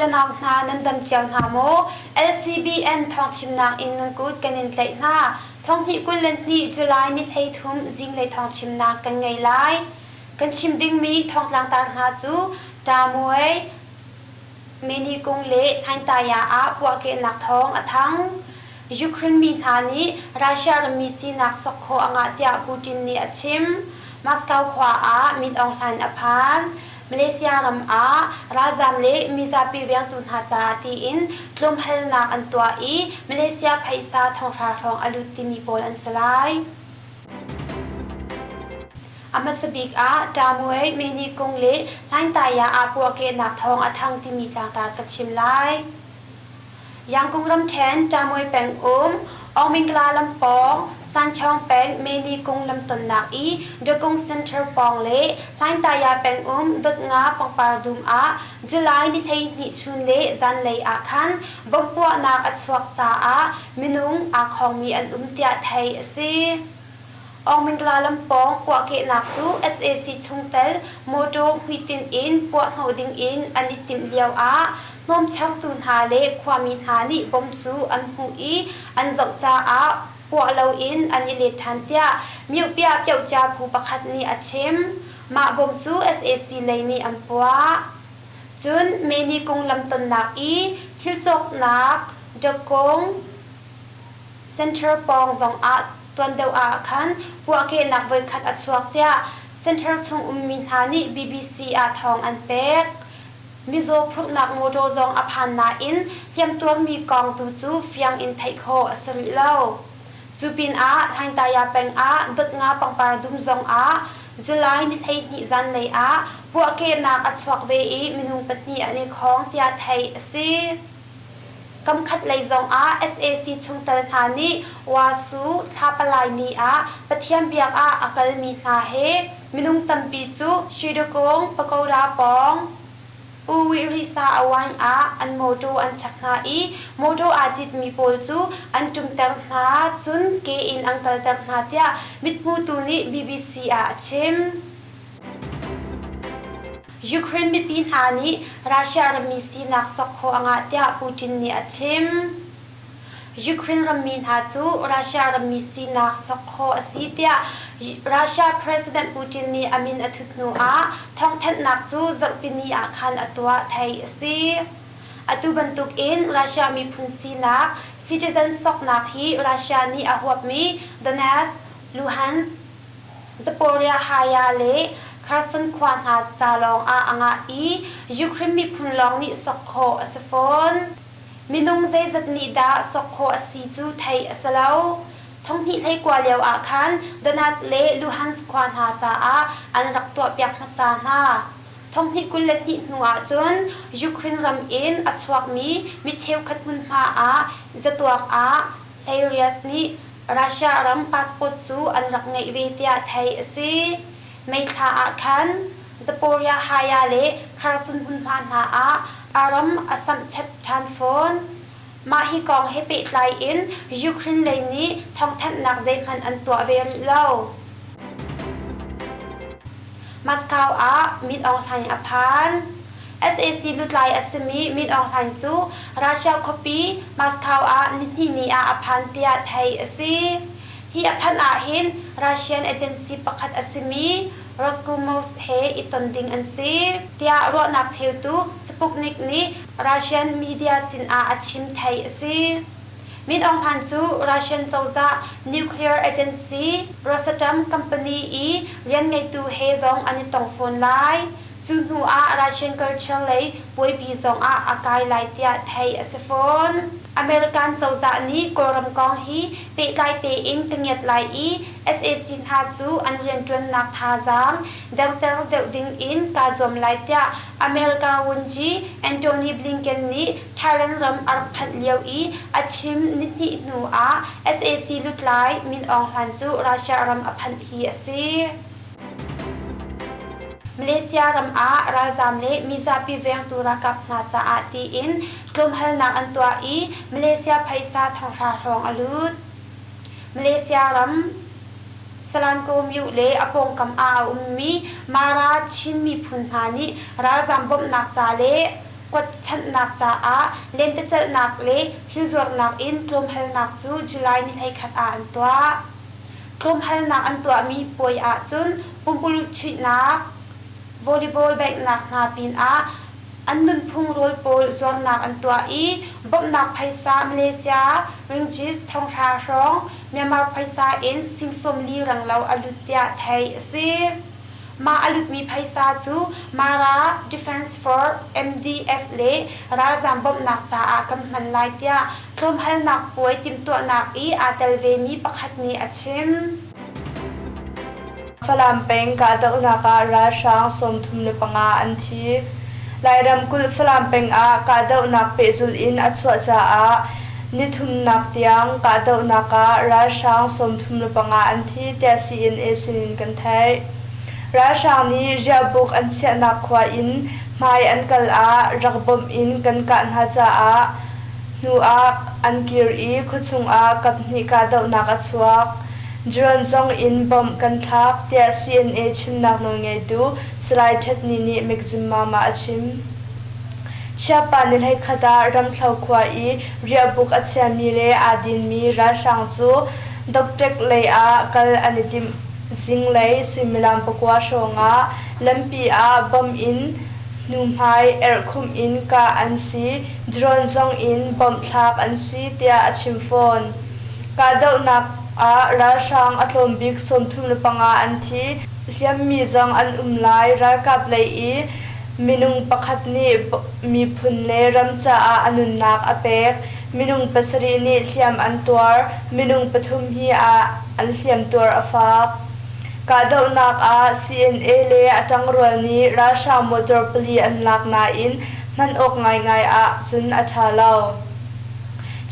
le nau hna nan dam cio hna maw? LCBN thawngchimnak in nan kut kan in tlaih hna. Thonghnih 22 July ni 13 zinglei thawngchimnak kan ngei lai. Kan chim dingmi thawngtlangtar hna cu Tamuai, Menikung le Hlaingtaya ah puahkehnak thawng a thang. Ukraine mi hna nih Russia rammi sinak sok khawh a ngah tiah Putin nih a chim. Moscow khua ah Min Aung Hlaing a phan. Malaysia ram ah ralzaam le mizapi vengtu hna caah tiin tlawmhalnak an tuah i Malaysia phaisa thonghra hrawng a lut timi pawl an si lai. A hmasa bik ah Tamuai, Menikung le Hlaingtaya ah puahkehnak thawng a thang timi tlangtar ka chim lai. Yangkung ramṭhen, Tamuai peng um, Aungmingla lam pawng, Sanchawng peng Menikung lamtonnak i Dakung Center pawng le Hlaingtaya peng um Dotnga pangpar dum ah July ni 12 chun le zanlei ah khan bomb puahnak a chuak caah minung aa khawngmi an um tiah theih a si. Aungmingla lam pawng puahkehnak cu sac chungtel mawṭaw hmuitinh in puahhnawh dingin an i timh lioah hnawmchertu hna le khuami hna nih bom cu an hmuh i an zoh caah puah loin an i let ṭhan tiah Myohpiah Pyohcia phu pakhat nih a chim. Mah bom cu sac lei nih an puah. Cun Menikung lamtonnak i thil cawknak dawkung Center pawng zongah tuan deuh ah khan puahkehnak voikhat a chuak tiah center chung ummi hna nih BBC ah thawng an pek. Mizaw phurhnak mawṭaw zong a phan nain hliamtuarmi kong tu cu fiang in theih khawh a si rih lo. Cu pinah Hlaingtaya peng ah Dotnga pangpar dum zongah July ni 12 zanlei ah puahkehnak a chuak ve i minung pahnih an i khawng tiah theih a si. Kamkhat lei zongah sac chungtel hna nih Wasu thla palai ni ah Pathian biak ah a kalmi hna he minung tampi cu Shidakung pagoda pawng U Wih Risa Awaing ah an mawṭaw an chek hna i mawṭaw aa citmi pawl cu an ṭumter hna cun ke in an kalter hna tiah mithmutu nih BBC ah a chim. Ukraine mipi hna nih Russia rammi sinak sok khawh a ngah tiah Putin nih a chim. Ukraine rammi hna cu Russia rammi sinak sok khawh a si tiah Russia President Putin nih a min a thut hnu ah thawngthanhnak cu zarhpini ah khan a tuah theih a si. Atu bantuk in Russia miphun sinak citizen soknak hi Russia nih a huapmi Donetsk, Luhansk, Zaporizhzhia le Kherson khua hna ca lawngah a ngah i Ukraine miphun lawng nih sok khawh a si fawn. Minung zeizat nih dah sok khawh a si cu theih a si lo. Thonghnih hleikua lio ah khan Donetsk le Luhansk khua hna caah an rak tuahpiak hmasa hna. Thonghnih 22 hnu ahcun Ukraine ram in a chuakmi mi cheukhat hmunhma ah zatuak ah 18 nih Russia ram passport cu an rak ngeih ve tiah theih a si. May thla ah khan Zaporizhzhia le Kherson hmunhma hna ah a ram a samh chep ṭhan fawn. Mah hi kong he pehtlai in Ukraine lei nih thawngthanhnak zeihmanh an tuah ve rih lo. Moscow ah Min Aung Hlaing a phan. Sac lutlai a simi Min Aung Hlaing cu Russia khuapi Moscow ah nihnihni ah a phan tiah theih a si. Hi a phanh ahhin Russian agency pakhat a simi Roscosmos he i ton ding an si, tiah ruahnak cheutu Sputnik nih Russian media sinah a chim theih a si. Min Aung Hlaing cu Russian cozah nuclear agency Rosatom company i rianngeitu he zong an i tong fawn lai. Cu hnu ah Russian culture lei puaipi zong ah a kai lai tiah theih a si fawn. American cozah nih Kawlram kong hi pehtlai tein ka ngiat lai i sac hna cu an rianṭuannak thazaang derter deuh ding in kaa zuam lai tiah America Vunci Antony Blinken nih Thailand ram a rak phanh lio i a chim nihnih hnu ah sac lutlai Min Aung Hlaing cu Russia ram a phanh hi a si. Malaysia ram ah ralzaam le mizapi vengtu ralkap hna caah tiin tlawmhalnak an tuah i Malaysia phaisa thonghra hrawng a lut. Malaysia ram Selangor myu le a pawngkam ah a ummi Mara Chin miphun hna nih ralzaam bawmhnak ca le kuatchanhnak caah lentecelhnak le thil zuarnak in tlawmhalnak cu July ni 21 ah an tuah. Tlawmhalnak an tuahmi puai ahcun pumpululh chuihnak, volleyball benghnak hna pinah an nunphung rawl pawl zuarnak an tuah i bawmhnak phaisa Malaysia ringgit 5,000 hrawng Myanmar phaisa in sing 40 renglo a lut tiah theih a si. Mah a lutmi phaisa cu Mara Defence Force MDF le ralzaam bawmhnak caah kan hman lai tiah tlawmhalnak puai timhtuahnak i aa tel vemi pakhat nih a chim. Falam peng kahdohnak ah ralhrang 35 an thi. Lairam kulh Falam peng ah kahdohnak pehzulh in a chuah caah nithumnak tiang kahdohnak ah ralhrang 35 an thi tiah CNA sinin kan theih. Ralhrang nih riahbuk an chiahnak khua in hmai an kal ah rak bawmh in kan kah hna caah hnu ah an kir i khuachung ah kaphnih kahdohnak a chuak. Drone zong in bomb kan thlak, tiah CNA chimnak nawlngeitu Salai Htet Ni nih Mekzimma ah a chim. Chiapa ni 11 ah Ramthlo khua i riahbuk a chiami le aa dinmi ralhrang cu Dokṭek lei ah kal an i timh. Zinglei suimilam 9 hrawng ah lampi ah bomb in hnuhmai erhkhumh in kah an si, drone zong in bomb thlak an si, tiah a chim fawn. Kahdohnak ah ralhrang a tlawm bik 35 an thi, hliammi zong an um lai. Ralkap lei i minung pakhat nih miphun le ram caah a nunnak a pek. Minung pasarih nih hliam an tuar. Minung pathum hi an hliamtuar a fak. Kahdohnak ah CNA le a ṭangrual nih ralhrang motor pali an lak nain hman awk ngaingai ah cun a ṭha lo.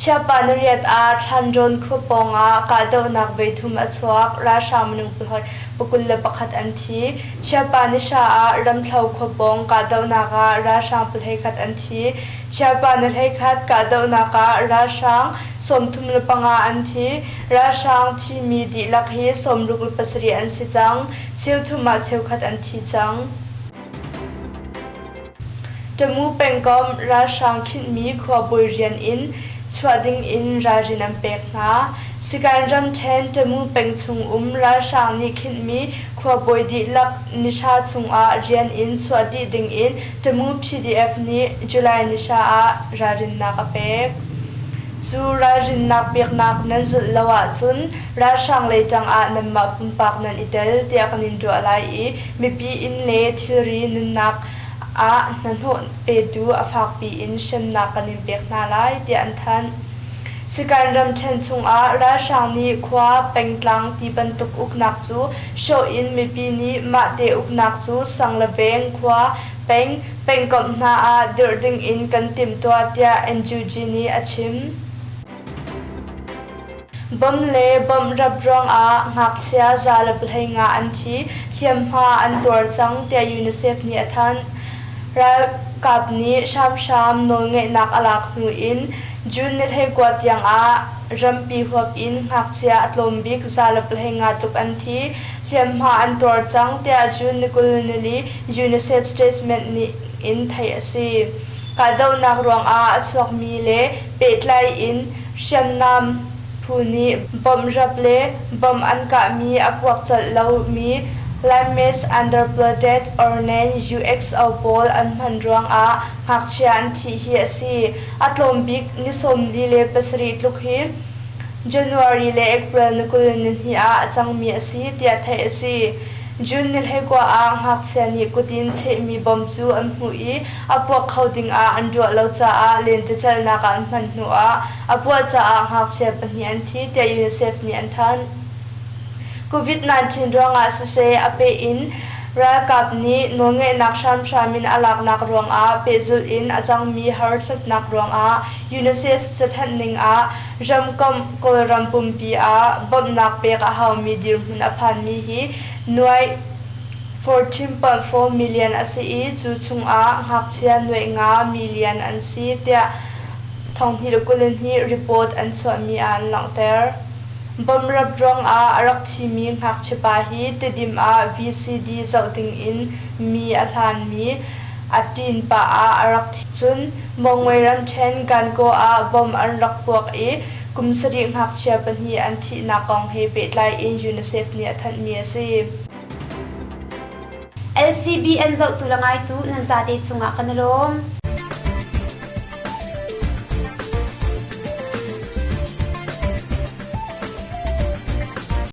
Chiapa nariat ah Thlanrawn khua pawng ah kahdohnak voithum a chuak. Ralhrang minung 21 an thi. Chiapa nihra ah Ramthlo khua pawng kahdohnak ah ralhrang 21 an thi. Chiapa ni 11 kahdohnak ah ralhrang 35 an thi. Ralhrang thimi dihlak hi 67 an si cang. Cheuthum ah cheukhat an thi cang. Tamu pengkomh ralhrang khinhmi khuabawi rian in chuah dingin ralrin an pek hna. Sikan ramṭhen Tamu peng chungum ralhrang nih khinhmi khuabawi dihlak nihra chungah rian in chuah dih dingin Tamu PDF nih July nihra ah ralrinnak a pek. Cu ralrinnak peknak nan zulh lo ahcun ralhrang lei ṭangah nanmah pumpak nan i tel tiah kan in ruah lai i mipi inn le thilri nunnak ah hnahnawh petu a fakpi in hremnak kan in pek hna lai tiah an thanh. Sikan ramṭhen chungah ralhrang nih khua, pengtlang ti bantuk uknak cu hrawh in mipi nih mahte uknak cu sang le veng, khua, peng, pengkomh hna ah dirh ding in kan timhtuah tiah NUG nih a chim. Bom le bomb rap ruangah ngakchia 115 an thi, hliamhma an tuar cang tiah UNICEF nih a thanh. Ralkap nih hramhram nawlngeihnak a lak hnu in June ni 19 tiangah rampi huap in ngakchia a tlawm bik 115 tluk an thi, hliamhma an tuar cang tiah June ni 24 UNICEF statement nih in theih a si. Kahdohnak ruangah a chuakmi le pehtlai in hriamnam phu nih bomb rap le bomb an kahmi a puak colh lomi Landmass Underflooded Ordnance UXO pawl an hman ruangah ngakchia an thih hi a si. A tlawm bik ni 47 tluk hi January le April ni 22 ah a cangmi a si tiah theih a si. June ni 19 ah ngakchia nih kut in chehmi bomb cu an hmuh i a puak kho dingah an ruah lo caah lentecelhnak ah an hman hnuah a puah caah ngakchia pahnih an thi tiah UNICEF nih an thanh. COVID-19 ruangah siseh a peh in ralkap nih nawlngeihnak hramhram in a laknak ruangah pehzulh in a cangmi harsatnak ruangah UNICEF cathanh ning ah ramkomh Kawlram pumpi ah bawmhnak pek a haumi dirhmun a phanmi hi nuai 14.4 million a si i cu chungah ngakchia nuaih nga million an si tiah 2022 report an chuahmi ah an langhter. Bomrap ruangah a rak thimi ngakchia pa hi Tidim ah VCD zoh dingin mi a hlanmi. A ṭin pah ah a rak thi. Cun Mongwe ramṭhen Gangaw ah bomb an rak puak i kum sarih ngakchia pahnih an thihnak kong he pehtlai in UNICEF nih a thanhmi a si. LCBN zohtu le ngaitu nan zate cungah kan i lawm.